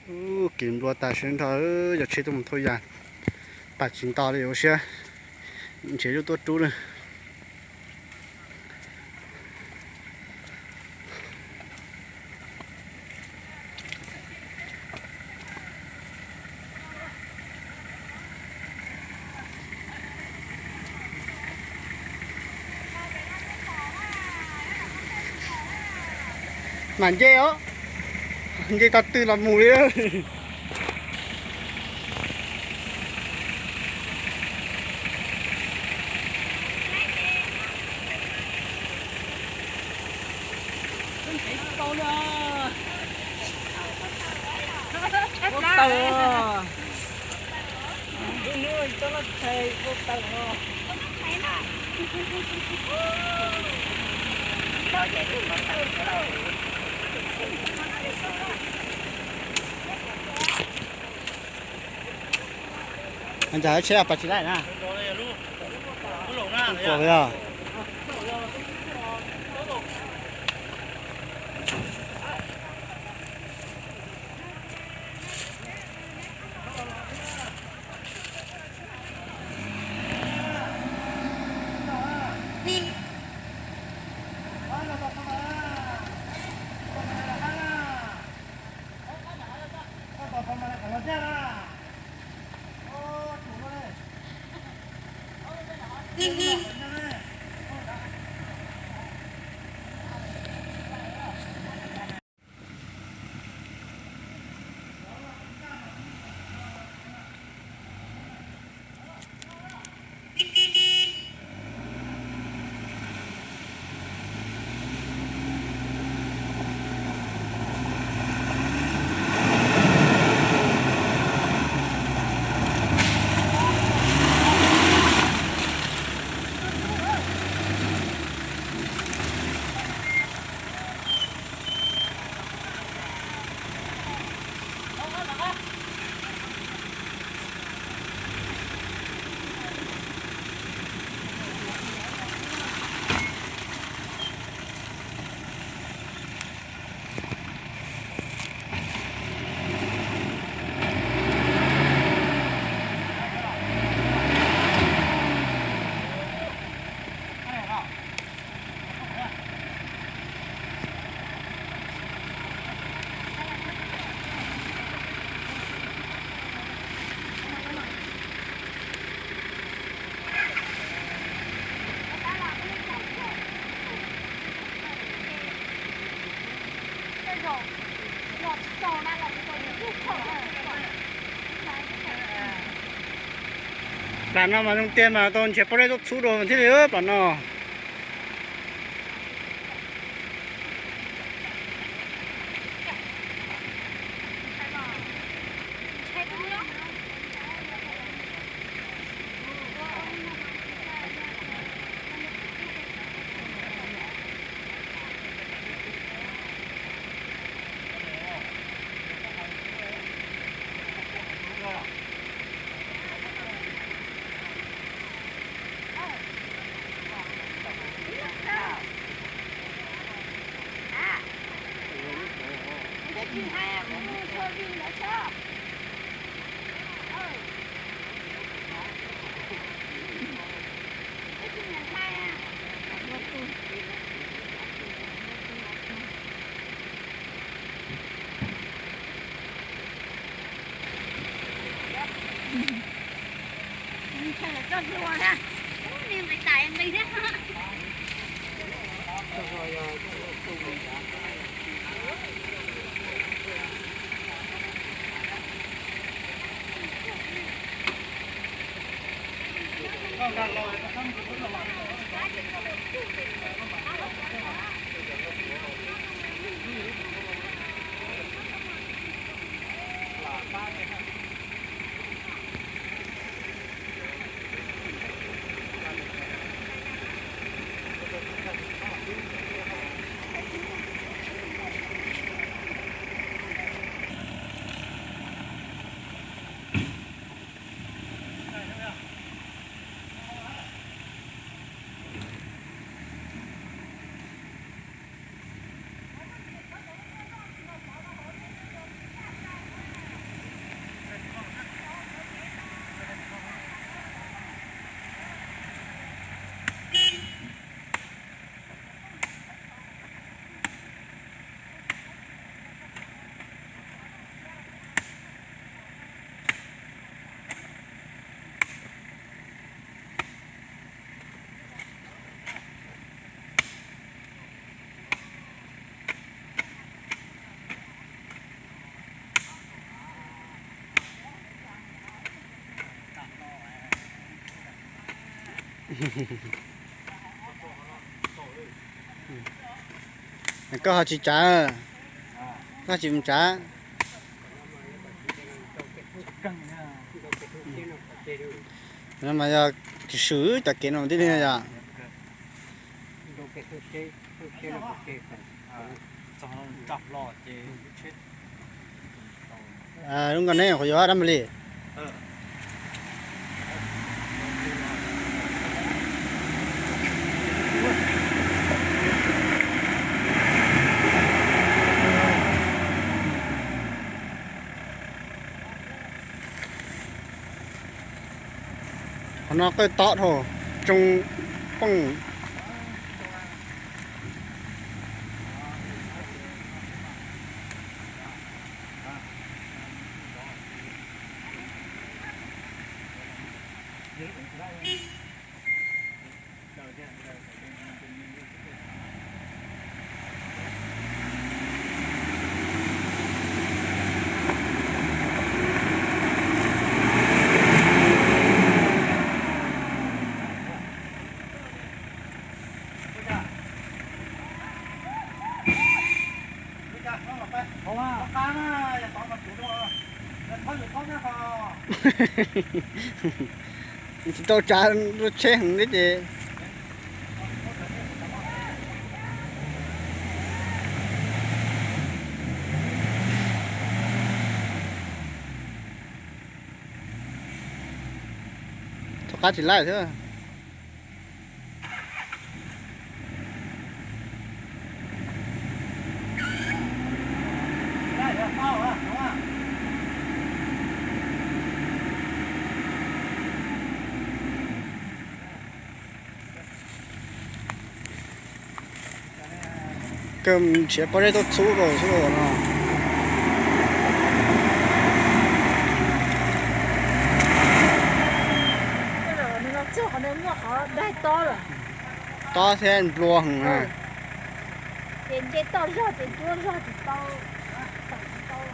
Ub, kis nplua tas sawv nrho, yog tsheb tuaj mus thauj yas, pam tsis nto li ua siab, nrhiav lub tuaj rub na. Mam nce os, nce tag twg los mus li. Ntawd tsheb pas tsis laij na. Pom yog. Pam no mas zoo tiag mas tau nrhiav pob zeb txhub txhub rau thiaj li pam no. Koj ho tsis tsav, koj tsis mus tsav. No mas yog swm tom kev no tib li yog. Lub nkoj neb qhov yuav dab mas li. Qhov no qawj tob dhau, tsoo pooj. Tsis tau tsav, lub tsheb heev thiab ces. Thaum qab tsis laij thiab. Kawg nrhiav pob zeb tuaj txhub rau xwb no. Tob thiab nplua heev na. Ces nce toj zog ces ncuab zog tsis tau, tawm tsis tau.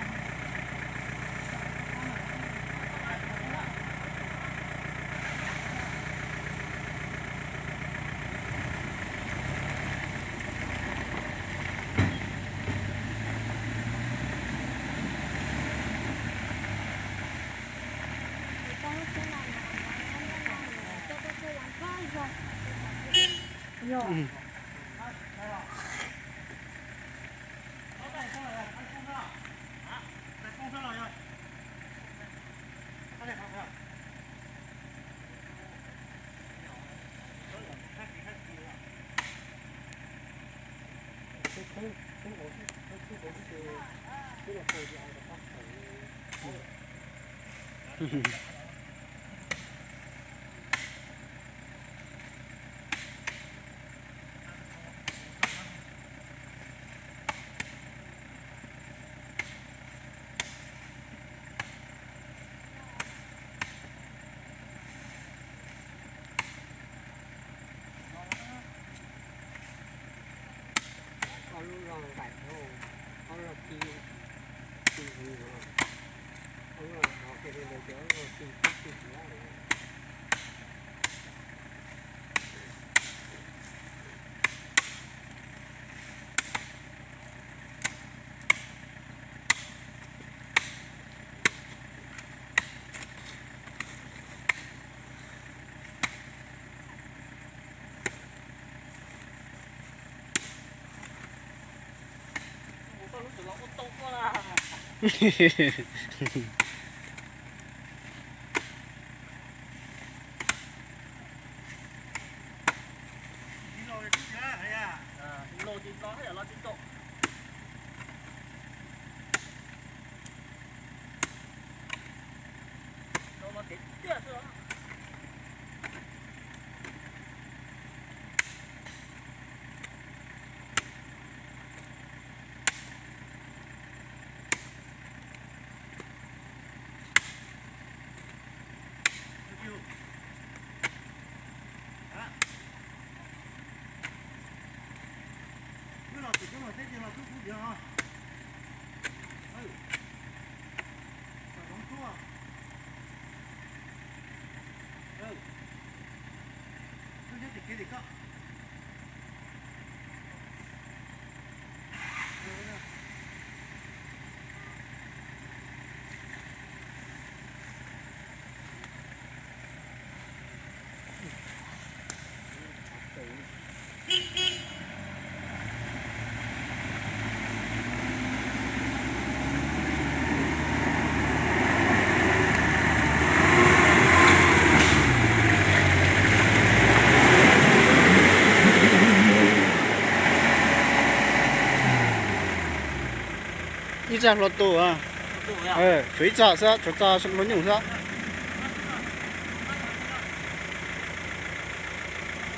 Ob lub zog nqaim, ob lub zog ci, ci heev, ob lub zog hov kiag li ntawd ces ob lub zog ci, ci heev. Ib txoj hlua tu, tshuav ib txoj xwb, tshuav txoj hlua nyuj xwb.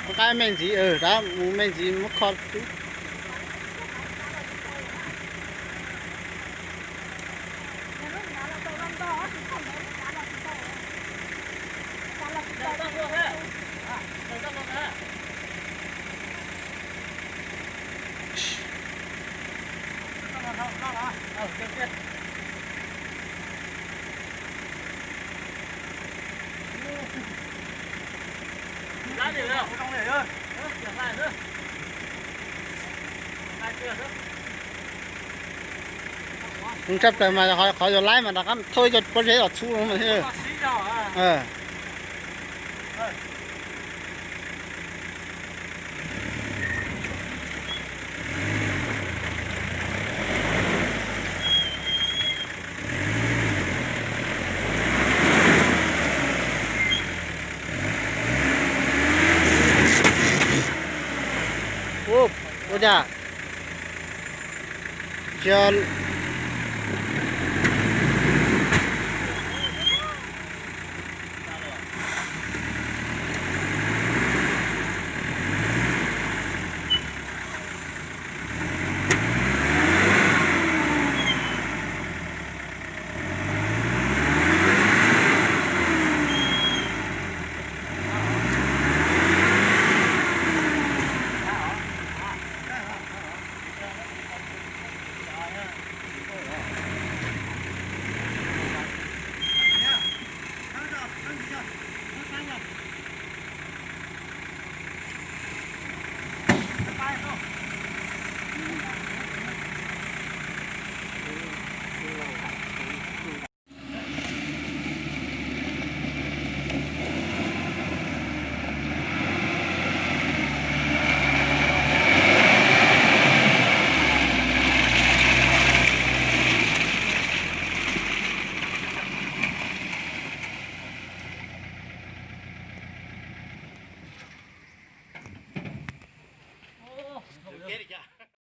Muab qab me ntxiv, rov mus me ntxiv muab kho. Tshaj plaws mas qhov yog laib mas rov qab thauj cov pob zeb los txhub no thiab. Ua cas tsis